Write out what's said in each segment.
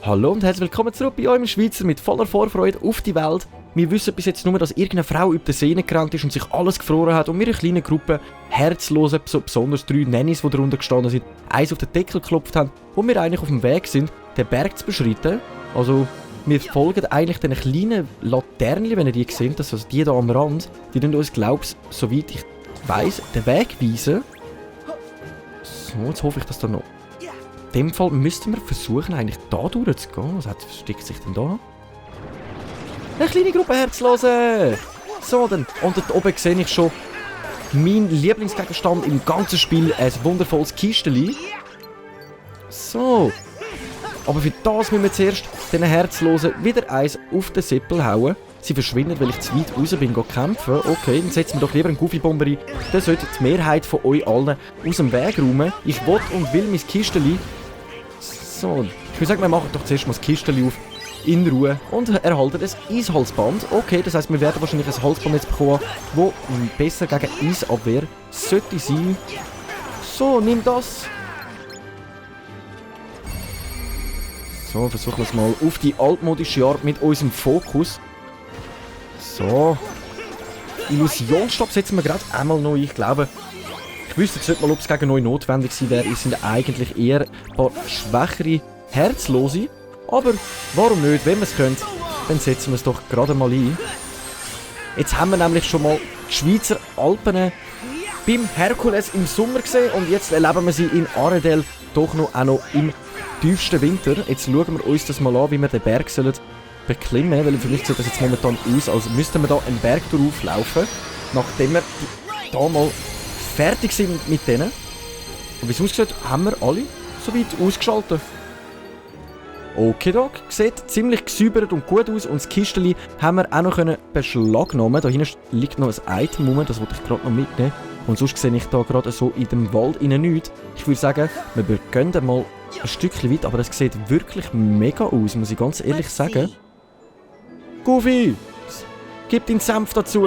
Hallo und herzlich willkommen zurück bei eurem Schweizer mit voller Vorfreude auf die Welt. Wir wissen bis jetzt nur, dass irgendeine Frau über die Sehne gerannt ist und sich alles gefroren hat und wir eine kleine Gruppe herzlose, besonders 3 Nannies, die darunter gestanden sind, eins auf den Deckel geklopft haben, wo wir eigentlich auf dem Weg sind, den Berg zu beschreiten. Also wir folgen eigentlich den kleinen Laternen, wenn ihr die seht, also die hier am Rand, die uns, glaube ich, soweit ich weiss, den Weg weisen. So, jetzt hoffe ich, dass da noch... In dem Fall müssten wir versuchen, eigentlich da durchzugehen. Was versteckt sich denn da? Eine kleine Gruppe Herzlose! So, dann. Und dort oben sehe ich schon mein Lieblingsgegenstand im ganzen Spiel. Ein wundervolles Kisteli. So. Aber für das müssen wir zuerst den Herzlosen wieder eins auf den Sippel hauen. Sie verschwinden, weil ich zu weit raus bin, kämpfen. Okay, dann setzen wir doch lieber einen Goofy-Bomber ein. Dann sollte die Mehrheit von euch allen aus dem Weg räumen. Ich will und will mein Kisteli. So, ich würde sagen, wir machen doch zuerst mal das Kisteli auf. In Ruhe. Und erhalten ein Eishalsband. Okay, das heisst, wir werden wahrscheinlich ein Halsband jetzt bekommen, das besser gegen Eisabwehr sollte sein. So, nimm das. So, versuchen wir es mal auf die altmodische Art mit unserem Fokus. So. Illusionsstab setzen wir gerade einmal neu. Ich glaube, ich wüsste jetzt nicht mal, ob es gegen neu notwendig sein wäre. Es sind eigentlich eher ein paar schwächere Herzlose. Aber warum nicht? Wenn wir es können, dann setzen wir es doch gerade mal ein. Jetzt haben wir nämlich schon mal die Schweizer Alpen beim Herkules im Sommer gesehen. Und jetzt erleben wir sie in Aredel doch noch, auch noch im tiefsten Winter. Jetzt schauen wir uns das mal an, wie wir den Berg sollen beklimmen. Weil vielleicht sieht das jetzt momentan aus, als müssten wir da einen Berg durchlaufen. Nachdem wir da mal fertig sind mit denen. Und wie es aussieht, haben wir alle soweit ausgeschaltet. Okay, Doc, sieht ziemlich gesäubert und gut aus und das Kisteli haben wir auch noch beschlagnahmen. Da hinten liegt noch ein Item rum, das wollte ich gerade noch mitnehmen. Und sonst sehe ich da gerade so in dem Wald nichts. Ich würde sagen, wir gehen mal ein Stückchen weit, aber das sieht wirklich mega aus, muss ich ganz ehrlich sagen. Goofy, gib deinen Senf dazu.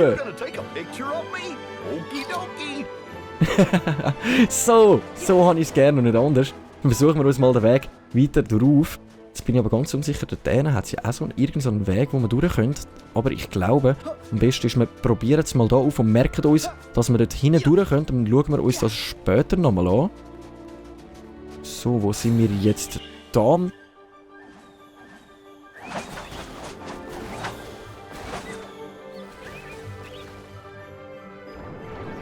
so habe ich es gerne und nicht anders. Dann versuchen wir uns mal den Weg weiter drauf. Jetzt bin ich aber ganz unsicher, dort hat sie auch so irgendeinen Weg, wo wir durch können. Aber ich glaube, am besten ist, wir probieren es mal hier auf und merken uns, dass wir dort hinten durch können. Dann schauen wir uns das später nochmal an. So, wo sind wir jetzt? Da.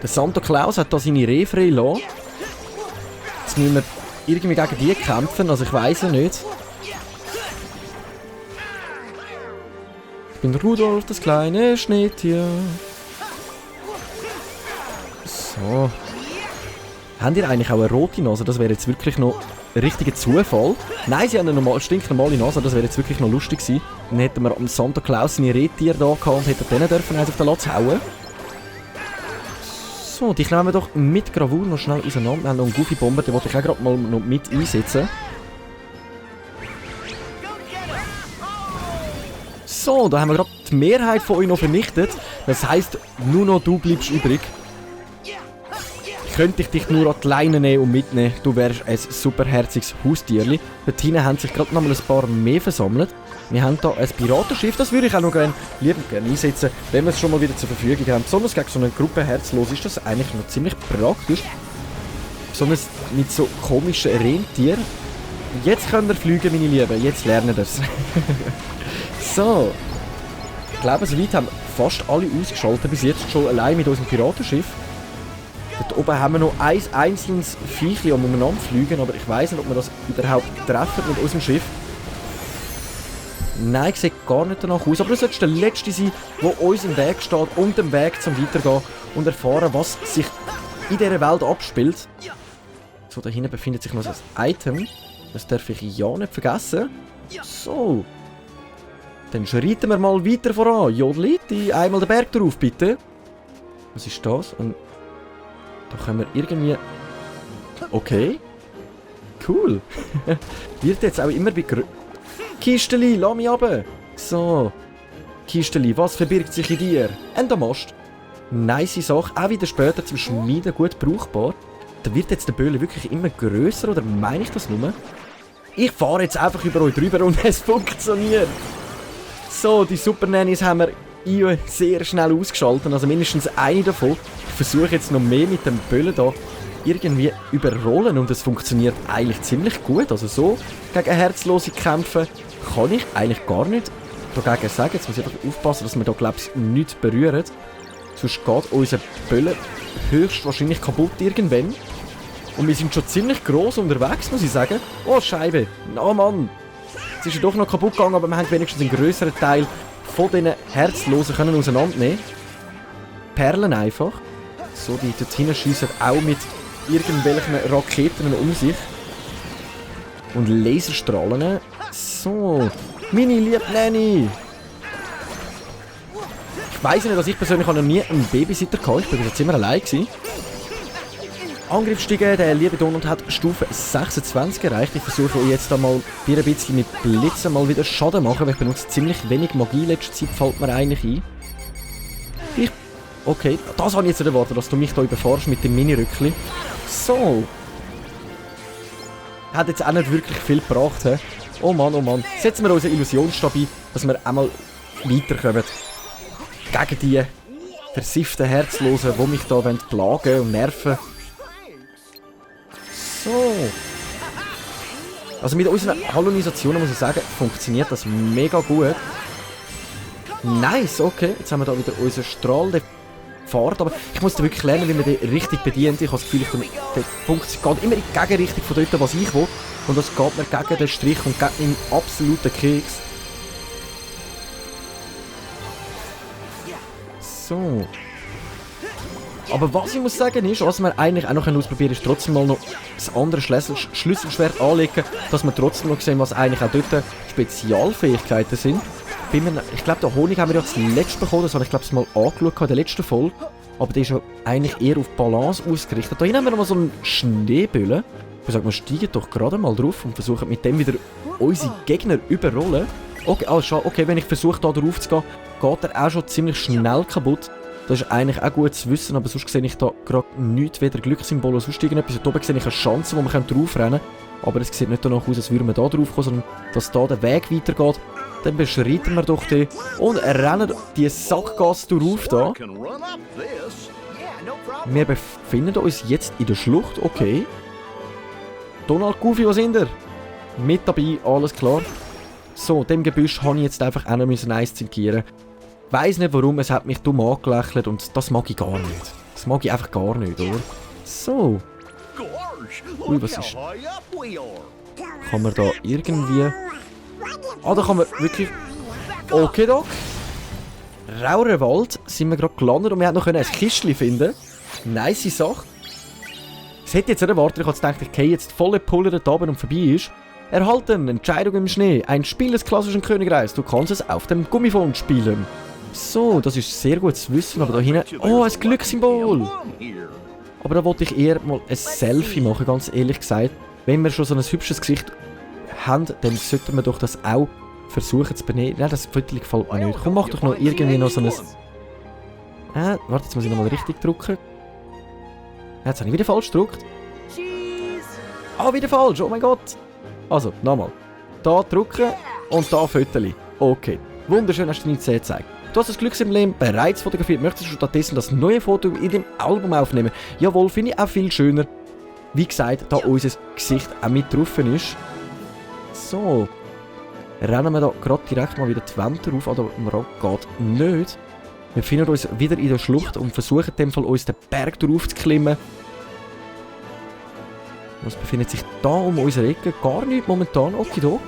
Der Santa Claus hat da seine Rehe frei gelassen. Jetzt müssen wir irgendwie gegen die kämpfen, also ich weiss ja nicht. Ich bin Rudolf, das kleine Schneetier. So. Habt ihr eigentlich auch eine rote Nase? Das wäre jetzt wirklich noch ein richtiger Zufall. Nein, sie haben eine stinknormale Nase, das wäre jetzt wirklich noch lustig gewesen. Dann hätten wir am Santa Claus seine Rehtiere da gehabt und hätten denen dürfen eins auf den Latz hauen. So, die nehmen wir doch mit Gravur noch schnell auseinander. Wir haben noch einen Goofy-Bomber, den wollte ich auch gerade mal noch mit einsetzen. So, da haben wir gerade die Mehrheit von euch noch vernichtet. Das heisst, nur noch du bleibst übrig. Könnte ich dich nur an die Leine nehmen und mitnehmen. Du wärst ein superherziges Haustierli. Dort hinten haben sich gerade noch mal ein paar mehr versammelt. Wir haben hier ein Piratenschiff, das würde ich auch noch gerne einsetzen, wenn wir es schon mal wieder zur Verfügung haben. Besonders gegen so eine Gruppe Herzlos ist das eigentlich noch ziemlich praktisch. Besonders mit so komischen Rentieren. Jetzt können wir fliegen, meine Lieben. Jetzt lernen wir es. So. Ich glaube, soweit haben fast alle ausgeschaltet. Bis jetzt schon allein mit unserem Piratenschiff. Dort oben haben wir noch ein einzelnes Viechchen umeinander fliegen, aber ich weiss nicht, ob wir das überhaupt treffen mit unserem Schiff. Nein, sieht gar nicht danach aus. Aber das sollte der letzte sein, der uns im Weg steht und dem Weg zum Weitergehen und erfahren, was sich in dieser Welt abspielt. So, da hinten befindet sich noch ein Item. Das darf ich ja nicht vergessen. So. Dann schreiten wir mal weiter voran. Jodeliti, einmal den Berg drauf, bitte. Was ist das? Und da können wir irgendwie... Okay. Cool. Wird jetzt auch immer bei... Kisteli, lass mich runter. So. Kisteli, was verbirgt sich in dir? Ein Damast. Nice Sache, auch wieder später zum Schmieden gut brauchbar. Da wird jetzt der Böhle wirklich immer grösser, oder meine ich das nur? Ich fahre jetzt einfach über euch drüber und es funktioniert. So, die Super Nannies haben wir sehr schnell ausgeschaltet, also mindestens eine davon. Ich versuche jetzt noch mehr mit dem Böllen da irgendwie überrollen und es funktioniert eigentlich ziemlich gut. Also so gegen Herzlose kämpfen kann ich eigentlich gar nicht dagegen sagen. Jetzt muss ich einfach aufpassen, dass wir da, glaube ich, nichts berühren. Sonst geht unser Böllen höchstwahrscheinlich kaputt irgendwann. Und wir sind schon ziemlich gross unterwegs, muss ich sagen. Oh, Scheibe. Oh Mann. Jetzt ist er doch noch kaputt gegangen, aber wir haben wenigstens einen grösseren Teil von diesen Herzlosen können auseinandernehmen. Perlen einfach. So, die dort hinten schiessen auch mit irgendwelchen Raketen um sich. Und Laserstrahlen. So. Meine liebe Nanny. Ich weiss nicht, dass ich persönlich noch nie einen Babysitter hatte. Ich war bis jetzt immer allein gewesen. Angriffsstiege, der liebe Donald hat Stufe 26 erreicht. Ich versuche euch jetzt einmal ein bisschen mit Blitzen mal wieder Schaden machen, weil ich benutze ziemlich wenig Magie in letzter Zeit, fällt mir eigentlich ein. Okay, das habe ich jetzt nicht erwartet, dass du mich hier überfahrst mit dem Mini-Rückli. So. Hat jetzt auch nicht wirklich viel gebracht, he? Oh Mann, oh Mann. Setzen wir unsere Illusionsstab ein, dass wir einmal weiterkommen. Gegen die versifften Herzlosen, die mich hier plagen und nerven. So. Also mit unseren Halonisationen, muss ich sagen, funktioniert das mega gut. Nice, okay. Jetzt haben wir da wieder unseren Strahl, der fährt. Aber ich muss da wirklich lernen, wie man den richtig bedient. Ich habe das Gefühl, der Punkt geht immer in die Gegenrichtung von dort, was ich will. Und das geht mir gegen den Strich und gegen einen absoluten Keks. So. Aber was ich muss sagen ist, was wir eigentlich auch noch ausprobieren ist trotzdem mal noch das andere Schlüsselschwert anlegen, dass wir trotzdem noch sehen, was eigentlich auch dort Spezialfähigkeiten sind. Ich glaube, den Honig haben wir ja das letzte bekommen, das habe ich glaube ich mal angeschaut in der letzten Folge. Aber der ist ja eigentlich eher auf Balance ausgerichtet. Da hinten haben wir noch mal so einen Schneebülle. Ich sage, wir steigen doch gerade mal drauf und versuchen mit dem wieder unsere Gegner überrollen. Okay, okay, wenn ich versuche da drauf zu gehen, geht er auch schon ziemlich schnell kaputt. Das ist eigentlich auch gut zu wissen, aber sonst sehe ich da gerade nichts, weder Glückssymbol oder sonst irgendetwas. Da oben sehe ich eine Chance, wo wir draufrennen können. Aber es sieht nicht danach aus, als würden wir da drauf kommen, sondern dass da der Weg weitergeht. Dann beschreiten wir doch den und rennen die Sackgasse drauf da. Wir befinden uns jetzt in der Schlucht, okay. Donald, Goofy, was sind ihr? Mit dabei, alles klar. So, dem Gebüsch habe ich jetzt einfach auch noch eins zinkieren. Weiss nicht warum, es hat mich dumm angelächelt und das mag ich gar nicht. Das mag ich einfach gar nicht, oder? So. Ui, was ist... Kann man da irgendwie... Ah, da kann man wirklich... Okay, Doc. Rauerwald sind wir gerade gelandet und wir haben noch ein Kistchen finden. Nice Sache. Das hätte ich jetzt nicht erwartet. Ich habe gedacht, ich gehe jetzt volle Pulle da oben und vorbei ist. Erhalten, Entscheidung im Schnee. Ein Spiel des klassischen Königreichs. Du kannst es auf dem Gummifon spielen. So, das ist sehr gut zu wissen, aber da hinten... Oh, ein Glückssymbol! Aber da wollte ich eher mal ein Selfie machen, ganz ehrlich gesagt. Wenn wir schon so ein hübsches Gesicht haben, dann sollten wir doch das auch versuchen zu benehmen. Nein, das Foto gefällt mir nicht. Komm, mach doch noch irgendwie noch so ein... warte, jetzt muss ich nochmal richtig drücken. Jetzt habe ich wieder falsch gedrückt. Ah, wieder falsch, oh mein Gott! Also, nochmal. Da drücken und da Foto. Okay, wunderschön, hast du nichts gezeigt. Du hast das Glücksemblem bereits fotografiert. Möchtest du stattdessen das neue Foto in dem Album aufnehmen? Jawohl, finde ich auch viel schöner. Wie gesagt, da unser Gesicht auch mit drauf ist. So. Rennen wir da gerade direkt mal wieder die Wände rauf. Aber am Rad geht nicht. Wir befinden uns wieder in der Schlucht und versuchen in dem Fall uns den Berg drauf zu klimmen. Was befindet sich da um unsere Ecke? Gar nichts momentan. Okay, da.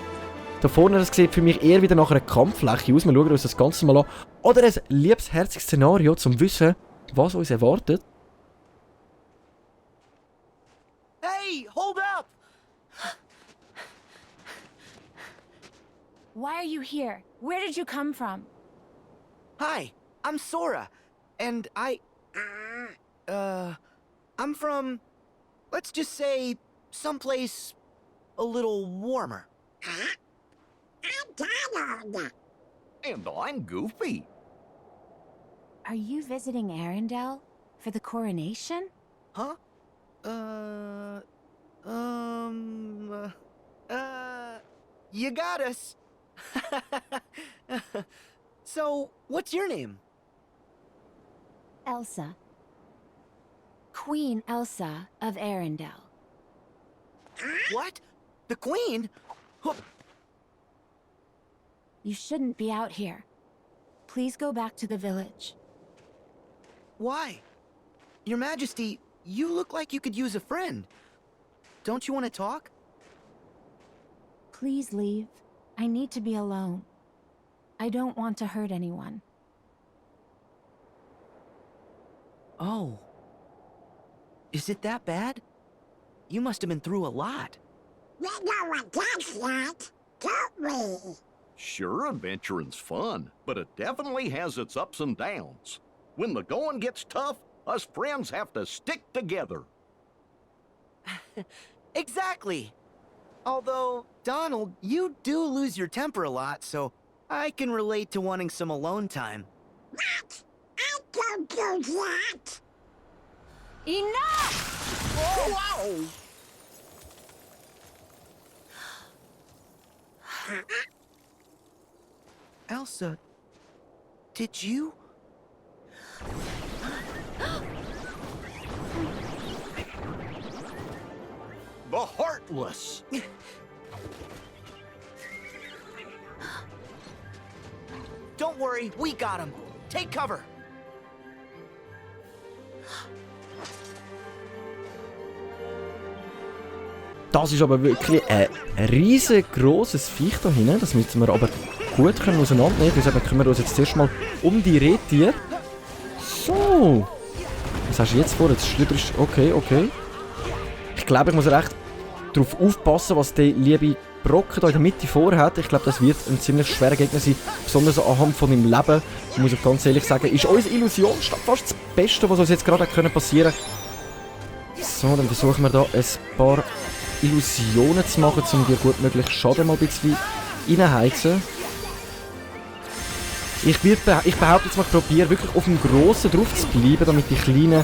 Da vorne, das sieht für mich eher wieder nach einer Kampffläche aus. Wir schauen uns das Ganze mal an. Oder ein liebesherziges Szenario, zum Wissen, was uns erwartet. Hey, hold up! Why are you here? Where did you come from? Hi, I'm Sora, and I'm from, let's just say, someplace a little warmer. And I'm Goofy. Are you visiting Arendelle for the coronation? Huh? You got us. So, what's your name? Elsa. Queen Elsa of Arendelle. What? The Queen? You shouldn't be out here. Please go back to the village. Why? Your Majesty, you look like you could use a friend. Don't you want to talk? Please leave. I need to be alone. I don't want to hurt anyone. Oh. Is it that bad? You must have been through a lot. We know what that's like, don't we? Sure, adventuring's fun, but it definitely has its ups and downs. When the going gets tough, us friends have to stick together. Exactly. Although, Donald, you do lose your temper a lot, so I can relate to wanting some alone time. What? I don't do that. Enough! Whoa! Elsa, did you? The Heartless! Don't worry, we got him. Take cover. Das ist aber wirklich ein riesengroßes Viech da hinten. Das müssen wir aber gut auseinandernehmen. Deshalb kümmern wir uns jetzt zuerst mal um die Rentiere. So. Was hast du jetzt vor? Jetzt schlüpperst du. Okay, okay. Ich glaube, ich muss recht darauf aufpassen, was der liebe Brocken da in der Mitte vorhat. Ich glaube, das wird ein ziemlich schwerer Gegner sein. Besonders anhand von meinem Leben, muss ich ganz ehrlich sagen, ist unsere Illusion fast das Beste, was uns jetzt gerade passieren können. So, dann versuchen wir da ein paar Illusionen zu machen, um dir gut möglich Schaden mal ein bisschen reinheizen. Ich behaupte jetzt mal, ich probiere wirklich auf dem Grossen drauf zu bleiben, damit die Kleinen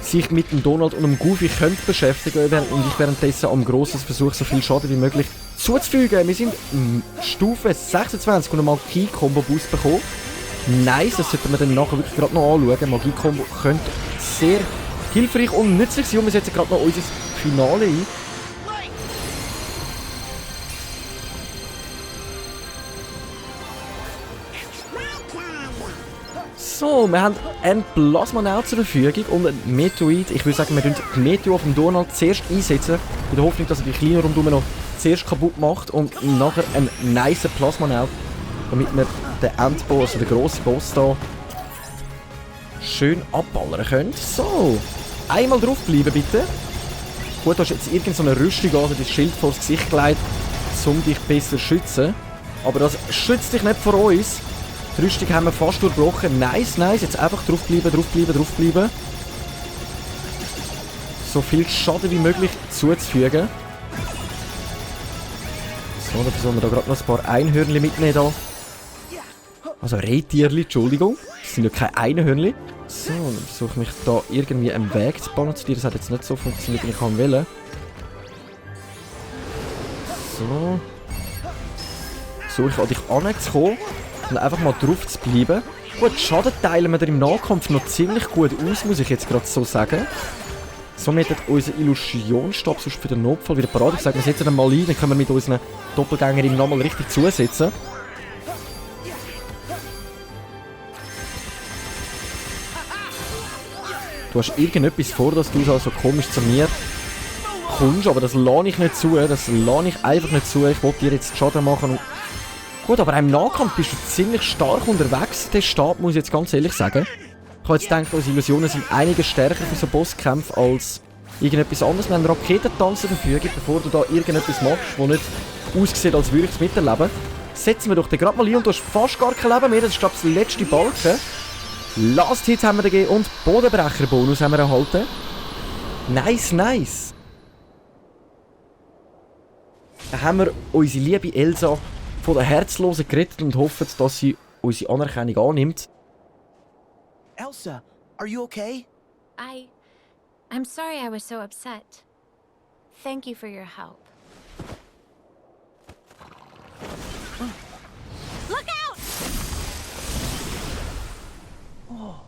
sich mit dem Donald und dem Goofy beschäftigen können und ich währenddessen am Grossen versuche, so viel Schaden wie möglich zuzufügen. Wir sind Stufe 26 und eine Magie-Combo-Boost bekommen. Nice, das sollten wir dann nachher wirklich gerade noch anschauen. Magie-Combo könnte sehr hilfreich und nützlich sein und wir setzen gerade noch unser Finale ein. So, wir haben einen Plasmanaut zur Verfügung und einen Meteoid. Ich würde sagen, wir setzen den Meteor vom Donald zuerst einsetzen, in der Hoffnung, dass er die Kleinen rundherum noch zuerst kaputt macht und nachher einen nice Plasmanaut, damit wir den Endboss, also den grossen Boss da, schön abballern können. So, einmal draufbleiben bitte. Gut, du hast jetzt irgendeine Rüstung, also das Schild vor das Gesicht gelegt, um dich besser zu schützen. Aber das schützt dich nicht vor uns. Die Rüstung haben wir fast durchbrochen. Nice, nice. Jetzt einfach draufbleiben, draufbleiben, draufbleiben. So viel Schaden wie möglich zuzufügen. So, dann versuchen wir da gerade noch ein paar Einhörnchen mitnehmen. Da. Also Rentierli, Entschuldigung. Das sind ja keine Einhörnchen. So, dann versuche ich mich da irgendwie einen Weg zu bauen zu dir. Das hat jetzt nicht so funktioniert, wie ich wollte. So. Versuche ich an dich anzukommen. Und einfach mal drauf zu bleiben. Gut, Schaden teilen wir im Nahkampf noch ziemlich gut aus, muss ich jetzt gerade so sagen. Somit hat unser Illusionsstab sonst für den Notfall wieder parat. Ich sage, wir setzen den mal ein, dann können wir mit unseren Doppelgängerin nochmal richtig zusetzen. Du hast irgendetwas vor, dass du so komisch zu mir kommst, aber das lasse ich nicht zu. Das lasse ich einfach nicht zu. Ich wollte dir jetzt Schaden machen. Und gut, aber im Nahkampf bist du ziemlich stark unterwegs. Der Stab, muss ich jetzt ganz ehrlich sagen. Ich habe jetzt gedacht, unsere Illusionen sind einiges stärker für so Bosskämpfe als irgendetwas anderes. Wir haben einen Raketentanz zur Verfügung, bevor du da irgendetwas machst, das nicht aussieht, als würde ich es miterleben. Setzen wir doch den gerade mal ein und du hast fast gar kein Leben mehr. Das ist, glaube ich, das letzte Balken. Last Hit haben wir gegeben und Bodenbrecher-Bonus haben wir erhalten. Nice, nice. Dann haben wir unsere liebe Elsa von der Herzlosen gerettet und hoffen, dass sie unsere Anerkennung annimmt. Elsa, are you okay? I'm sorry I was so upset. Thank you for your help. Look out! Oh.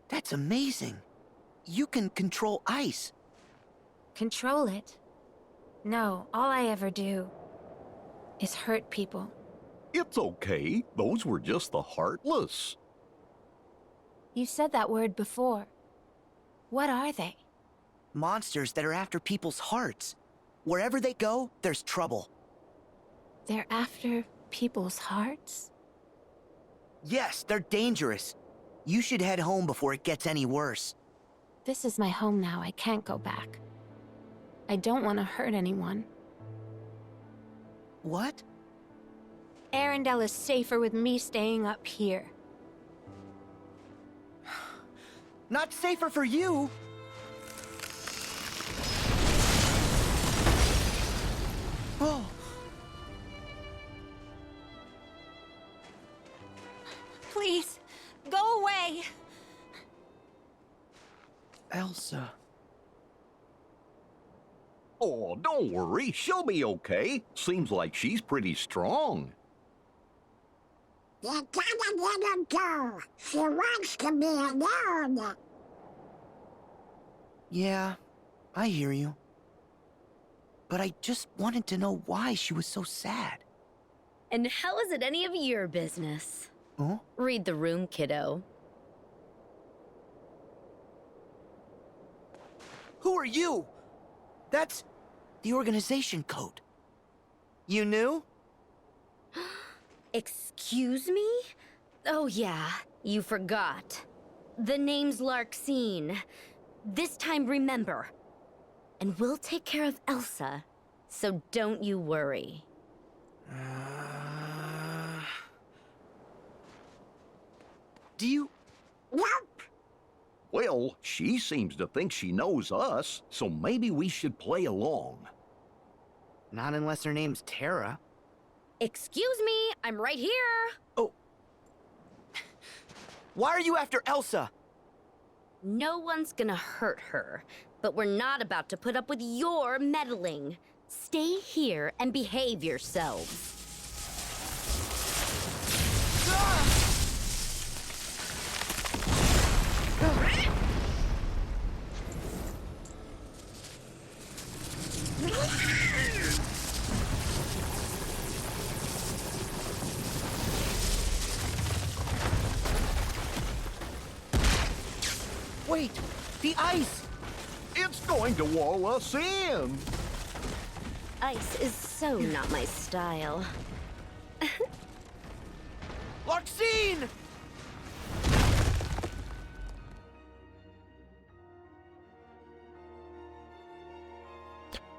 That's amazing. You can control ice. Control it? No, all I ever do is hurt people. It's okay. Those were just the heartless. You said that word before. What are they? Monsters that are after people's hearts. Wherever they go, there's trouble. They're after people's hearts? Yes, they're dangerous. You should head home before it gets any worse. This is my home now. I can't go back. I don't want to hurt anyone. What? Arendelle is safer with me staying up here. Not safer for you. Oh. Please, go away. Elsa. Oh, don't worry. She'll be okay. Seems like she's pretty strong. You gotta let her go. She wants to be alone. Yeah, I hear you. But I just wanted to know why she was so sad. And how is it any of your business? Huh? Read the room, kiddo. Who are you? That's the organization code. You knew? Excuse me? Oh yeah, you forgot. The name's Larxene. This time remember. And we'll take care of Elsa, so don't you worry. Do you... Nope. Well, she seems to think she knows us, so maybe we should play along. Not unless her name's Tara. Excuse me, I'm right here. Oh. Why are you after Elsa? No one's gonna hurt her, but we're not about to put up with your meddling. Stay here and behave yourselves. Wait, the ice! It's going to wall us in. Ice is so not my style. Larxene!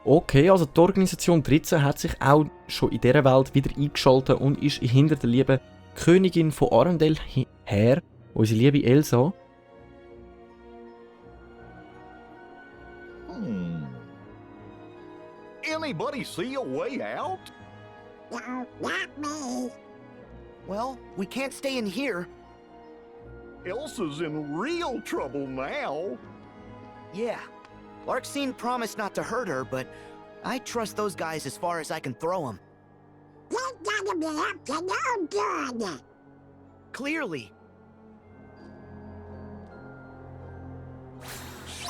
Okay, also die Organisation 13 hat sich auch schon in dieser Welt wieder eingeschaltet und ist hinter der lieben Königin von Arendelle her, unsere liebe Elsa. Anybody see a way out? No, not me. Well, we can't stay in here. Elsa's in real trouble now. Yeah, Larxene promised not to hurt her, but I trust those guys as far as I can throw them. They gotta be up to no good. Clearly.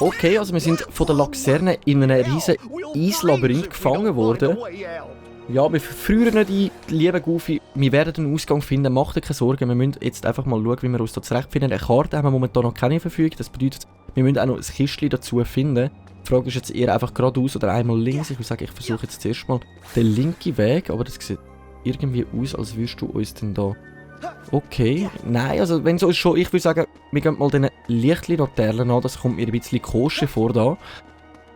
Okay, also wir sind von der Laxerne in einem riesen Eislabyrinth gefangen worden. Ja, wir frieren nicht ein, liebe Goofy. Wir werden einen Ausgang finden, macht dir keine Sorgen. Wir müssen jetzt einfach mal schauen, wie wir uns da zurechtfinden. Eine Karte haben wir momentan noch keine verfügt. Das bedeutet, wir müssen auch noch ein Kistchen dazu finden. Die Frage ist jetzt eher einfach geradeaus oder einmal links. Ich würde sagen, ich versuche jetzt zuerst mal den linken Weg, aber das sieht irgendwie aus, als würdest du uns denn da... Okay, nein, also wenn so ist schon, ich würde sagen, wir gehen mal diesen Lichtli-Laternen an, das kommt mir ein bisschen koscher vor da.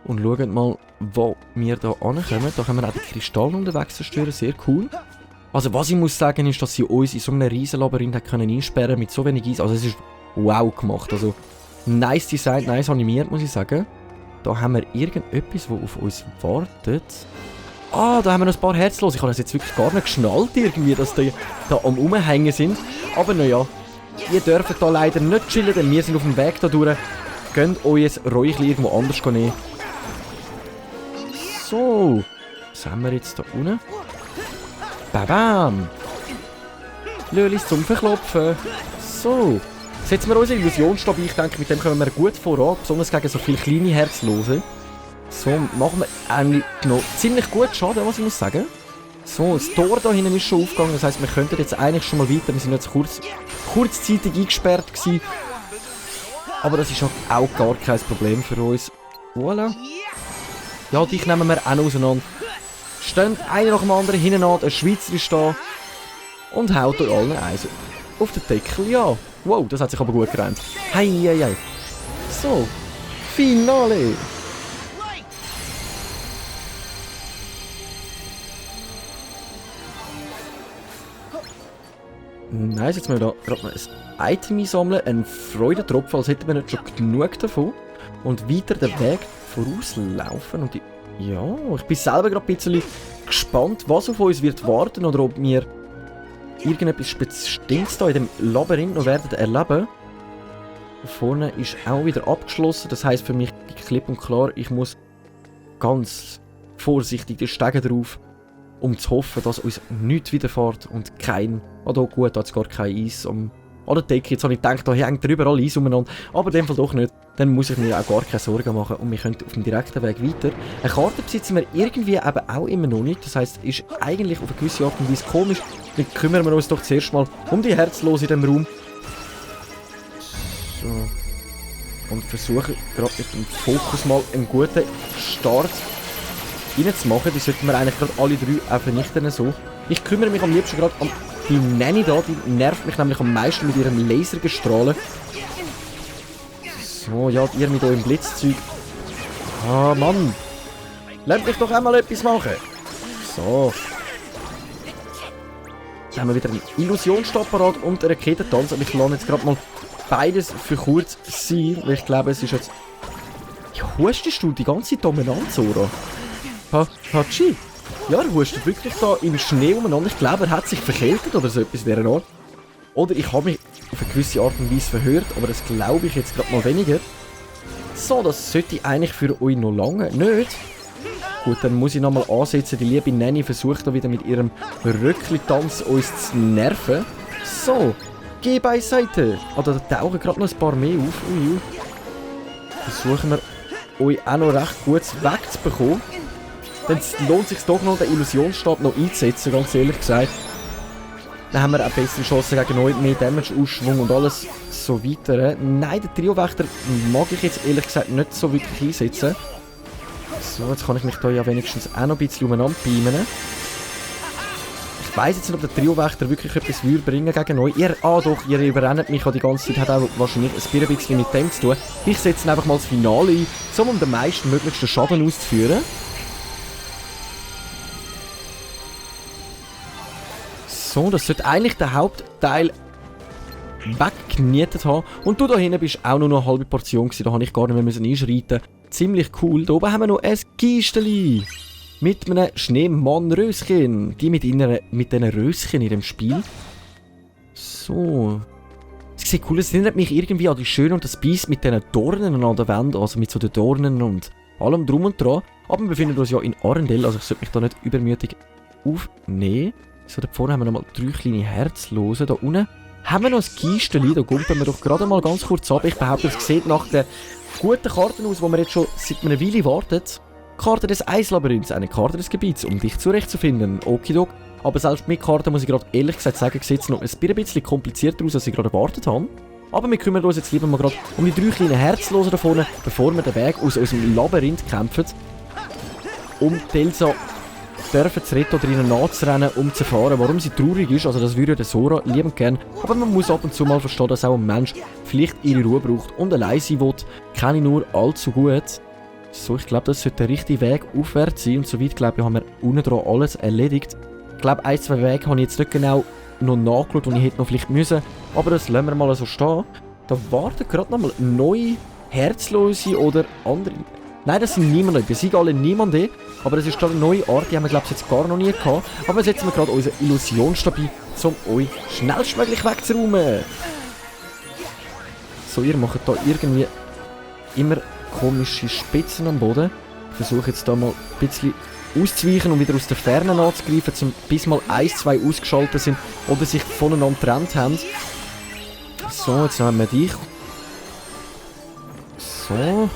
Und schauen mal, wo wir da ankommen. Da können wir auch den Kristall unterwegs zerstören, sehr cool. Also was ich muss sagen ist, dass sie uns in so einem riesen Labyrinth können einsperren mit so wenig Eis. Also es ist wow gemacht, also nice Design, nice animiert muss ich sagen. Da haben wir irgendetwas, das auf uns wartet. Ah, da haben wir noch ein paar Herzlose. Ich habe das jetzt wirklich gar nicht geschnallt, irgendwie, dass die da am Rumhängen sind. Aber naja, ihr dürft da leider nicht chillen, denn wir sind auf dem Weg da durch. Könnt euch ein Räuchchen irgendwo anders nehmen. So, was haben wir jetzt da unten? Bam! Lölis zum Verklopfen. So, setzen wir unseren Illusionsstab ein. Ich denke, mit dem kommen wir gut voran, besonders gegen so viele kleine Herzlose. So, machen wir eigentlich noch ziemlich gut Schaden, was ich muss sagen. So, das Tor da hinten ist schon aufgegangen, das heisst, wir könnten jetzt eigentlich schon mal weiter. Wir sind jetzt kurzzeitig eingesperrt gewesen. Aber das ist auch gar kein Problem für uns. Voilà. Ja, dich nehmen wir auch noch auseinander. Stehen einer nach dem anderen hinten an, ein Schweizer ist da. Und haut euch allen Eisen auf den Deckel, ja. Wow, das hat sich aber gut gerannt. Hei, hei, hei. So, Finale. Nice, jetzt müssen wir da gerade mal ein Item einsammeln, einen Freudentropfen, als hätten wir nicht schon genug davon. Und weiter den Weg vorauslaufen. Und ja, ich bin selber gerade ein bisschen gespannt, was auf uns wird warten oder ob wir irgendetwas Bestimmtes da in dem Labyrinth noch werden erleben. Da vorne ist auch wieder abgeschlossen, das heisst für mich klipp und klar, ich muss ganz vorsichtig die Stege drauf, um zu hoffen, dass uns nichts widerfährt und kein... Ah, da gut, da hat es gar kein Eis an der Decke. Jetzt habe ich gedacht, da hängt überall Eis umeinander. Aber in dem Fall doch nicht. Dann muss ich mir auch gar keine Sorgen machen und wir können auf dem direkten Weg weiter. Eine Karte besitzen wir irgendwie eben auch immer noch nicht. Das heisst, ist eigentlich auf eine gewisse Art und Weise komisch. Dann kümmern wir uns doch zuerst mal um die Herzlosen in diesem Raum. So. Und versuchen gerade mit dem Fokus mal einen guten Start reinzumachen. Die sollten wir eigentlich gerade alle drei auch vernichten. So. Ich kümmere mich am liebsten gerade um die Nanny da. Die nervt mich nämlich am meisten mit ihrem Lasergestrahlen. So, ja, ihr mit eurem Blitzzeug. Ah, Mann. Lernt mich doch einmal etwas machen. So. Jetzt haben wir wieder einen Illusionsstab parat und einen Raketentanz. Aber ich lasse jetzt gerade mal beides für kurz sein. Weil ich glaube, es ist jetzt... Ja, hustest du die ganze Dominanz, oder? Hatschi? Ja, er hustet wirklich da im Schnee umeinander. Ich glaube, er hat sich verkältet oder so etwas in dieser Art. Oder ich habe mich auf eine gewisse Art und Weise verhört, aber das glaube ich jetzt gerade mal weniger. So, das sollte eigentlich für euch noch lange nicht. Gut, dann muss ich nochmal ansetzen. Die liebe Nanny versucht da wieder mit ihrem Röckli-Tanz uns zu nerven. So, geh beiseite. Ah, da tauchen gerade noch ein paar mehr auf. Ui. Versuchen wir euch auch noch recht gut wegzubekommen. Dann lohnt es sich doch noch, den Illusionsstab noch einzusetzen, ganz ehrlich gesagt. Dann haben wir auch bessere Chancen gegen euch, mehr Damage, Ausschwung und alles so weiter. Nein, den Trio-Wächter mag ich jetzt ehrlich gesagt nicht so wirklich einsetzen. So, jetzt kann ich mich da ja wenigstens auch noch ein bisschen umeinander beamen. Ich weiss jetzt nicht, ob der Trio-Wächter wirklich etwas bringen gegen euch. Ihr überrennt mich die ganze Zeit, hat auch wahrscheinlich ein bisschen mit dem zu tun. Ich setze einfach mal das Finale ein, um den meisten möglichsten Schaden auszuführen. So, das sollte eigentlich der Hauptteil weggenietet haben. Und du da hinten bist auch nur noch eine halbe Portion gewesen. Da habe ich gar nicht mehr einschreiten. Ziemlich cool. Da oben haben wir noch ein Kisteli. Mit einem Schneemann-Röschen. Die mit diesen Röschen in dem Spiel. So. Es sieht cool aus. Es erinnert mich irgendwie an die Schöne und das Biest mit diesen Dornen an der Wand. Also mit so den Dornen und allem drum und dran. Aber wir befinden uns ja in Arendelle. Also ich sollte mich da nicht übermütig aufnehmen. So, da vorne haben wir nochmal 3 kleine Herzlose. Da unten haben wir noch ein Kisteli. Da gumpen wir doch gerade mal ganz kurz ab. Ich behaupte, es sieht nach den guten Karten aus, die wir jetzt schon seit einer Weile warten. Karte des Eislabyrinths, eine Karte des Gebiets, um dich zurechtzufinden. Okidok. Aber selbst mit Karten muss ich gerade ehrlich gesagt sagen, sieht es noch ein bisschen komplizierter aus, als ich gerade erwartet habe. Aber wir kümmern uns jetzt lieber mal gerade um die 3 kleinen Herzlosen da vorne, bevor wir den Weg aus unserem Labyrinth kämpfen. Um die Elsa dürfen zu retten oder ihnen nachzurennen, um zu erfahren, warum sie traurig ist. Also das würde der Sora liebend gern. Aber man muss ab und zu mal verstehen, dass auch ein Mensch vielleicht ihre Ruhe braucht und allein sein will. Kenne ich nur allzu gut. So, ich glaube, das sollte der richtige Weg aufwärts sein. Und soweit, glaube ich, haben wir unten dran alles erledigt. Ich glaube, 1-2 Wege habe ich jetzt nicht genau noch nachgeschaut, und ich hätte noch vielleicht müssen. Aber das lassen wir mal so stehen. Da warten gerade noch mal neue Herzlose oder andere. Nein, das sind niemanden. Wir sind alle niemanden. Aber das ist gerade eine neue Art, die haben wir glaube ich jetzt gar noch nie gehabt. Aber wir setzen gerade unsere Illusionsstab ein, um euch schnellstmöglich wegzuräumen. So, ihr macht da irgendwie immer komische Spitzen am Boden. Ich versuche jetzt da mal ein bisschen auszuweichen und wieder aus der Ferne anzugreifen, bis mal 1, 2 ausgeschaltet sind oder sich voneinander getrennt haben. So, jetzt haben wir dich. So.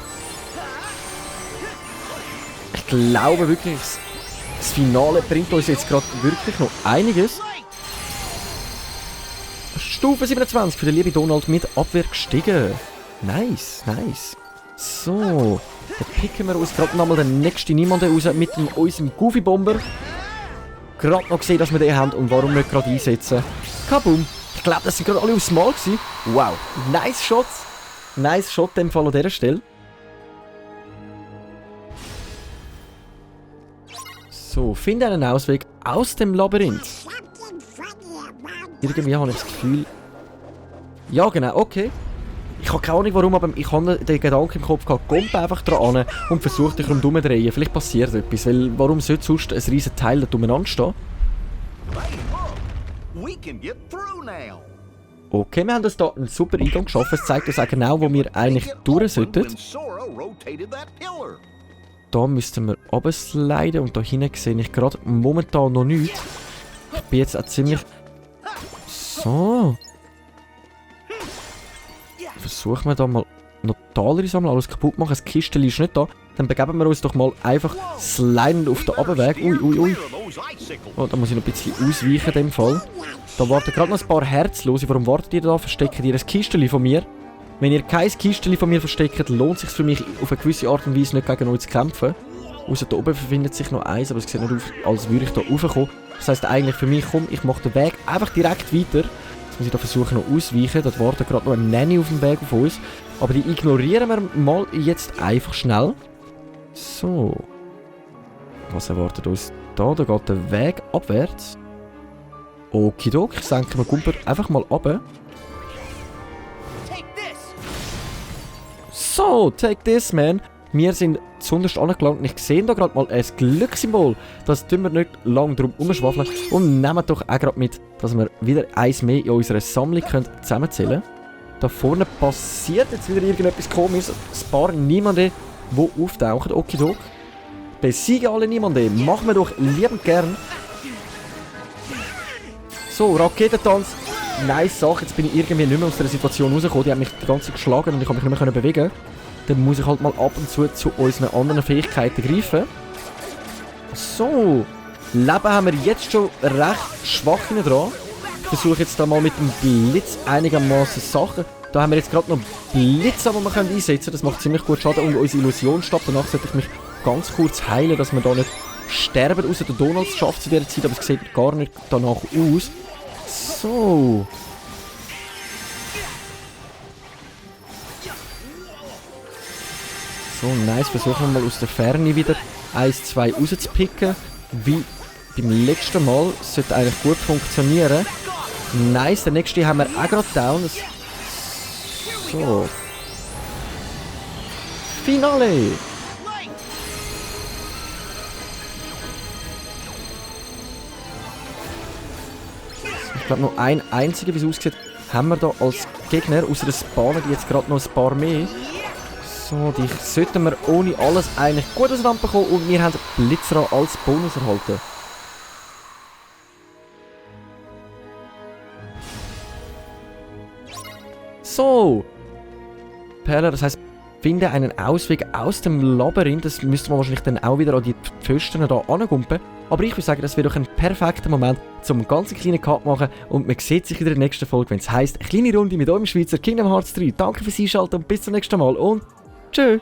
Ich glaube wirklich, das Finale bringt uns jetzt gerade wirklich noch einiges. Stufe 27 für den lieben Donald mit Abwehr gestiegen. Nice, nice. So, dann picken wir uns gerade nochmal den nächsten Niemanden raus mit unserem Goofy-Bomber. Gerade noch gesehen, dass wir den haben und warum nicht gerade einsetzen. Kabum. Ich glaube, das sind gerade alle aufs Mal gewesen. Wow, nice Shots. Nice Shot in dem Fall an dieser Stelle. So, finde einen Ausweg aus dem Labyrinth. Irgendwie habe ich das Gefühl... Ja, genau, okay. Ich habe keine Ahnung warum, aber ich habe den Gedanken im Kopf gehabt, kommt einfach dran an und versucht dich rumzudrehen. Vielleicht passiert etwas, weil warum sollte sonst ein riesen Teil da umeinander stehen? Okay, wir haben uns hier einen super Eingang geschaffen. Es zeigt uns auch genau, wo wir eigentlich durch sollten. Da müssten wir runtersliden und da hinten sehe ich gerade momentan noch nichts. Ich bin jetzt auch ziemlich... So. Versuchen wir da mal noch Taler sammeln, alles kaputt machen. Das Kistchen ist nicht da. Dann begeben wir uns doch mal einfach slidend auf den Abweg. Ui, ui, ui. Oh, da muss ich noch ein bisschen ausweichen in dem Fall. Da warten gerade noch ein paar Herzlose. Warum wartet ihr da? Versteckt ihr ein Kistchen von mir? Wenn ihr kein Kistchen von mir versteckt, lohnt es sich für mich auf eine gewisse Art und Weise nicht gegen euch zu kämpfen. Außer da oben befindet sich noch eins, aber es sieht nicht aus, als würde ich da raufkommen. Das heisst eigentlich für mich, komm, ich mache den Weg einfach direkt weiter. Jetzt muss ich da versuchen noch ausweichen. Dort wartet gerade noch eine Nanny auf dem Weg auf uns. Aber die ignorieren wir mal jetzt einfach schnell. So. Was erwartet uns da? Da geht der Weg abwärts. Okidok, ich senke mir Gumper einfach mal runter. So, take this, man. Wir sind zuunterst angelangt und ich sehe da gerade mal ein Glückssymbol. Das tun wir nicht lange drum herumschwafeln. Und nehmen doch auch gerade mit, dass wir wieder eins mehr in unserer Sammlung zusammenzählen können. Da vorne passiert jetzt wieder irgendetwas Komisches. Ein paar Niemanden, die auftauchen. Okidok. Besiegen alle Niemanden. Machen wir doch liebend gern. So, Raketentanz. Nice Sache. Jetzt bin ich irgendwie nicht mehr aus der Situation rausgekommen. Die haben mich die ganze Zeit geschlagen und ich konnte mich nicht mehr bewegen. Dann muss ich halt mal ab und zu unseren anderen Fähigkeiten greifen. So. Leben haben wir jetzt schon recht schwach hinten dran. Ich versuche jetzt da mal mit dem Blitz einigermaßen Sachen. Da haben wir jetzt gerade noch Blitz, den wir einsetzen können. Das macht ziemlich gut Schaden. Und unsere Illusionsstab. Danach sollte ich mich ganz kurz heilen, dass wir da nicht sterben. Außer der Donald schafft es in dieser Zeit, aber es sieht gar nicht danach aus. So. So, nice. Versuchen wir mal aus der Ferne wieder 1, 2 rauszupicken. Wie beim letzten Mal. Das sollte eigentlich gut funktionieren. Nice. Der nächste haben wir auch gerade down. So. Finale! Ich glaube nur ein einziger, wie es aussieht, haben wir da als Gegner, außer der Spawner, die jetzt gerade noch ein paar mehr. So, die sollten wir ohne alles eigentlich gut auseinander bekommen und wir haben Blitzra als Bonus erhalten. So. Perle, das heisst, finde einen Ausweg aus dem Labyrinth. Das müsste man wahrscheinlich dann auch wieder an die Pfosten hier angumpen. Aber ich würde sagen, das wäre doch ein perfekter Moment, um einen ganz kleinen Cut zu machen. Und man sieht sich in der nächsten Folge, wenn es heisst, eine kleine Runde mit eurem Schweizer Kingdom Hearts 3. Danke fürs Einschalten und bis zum nächsten Mal und tschö!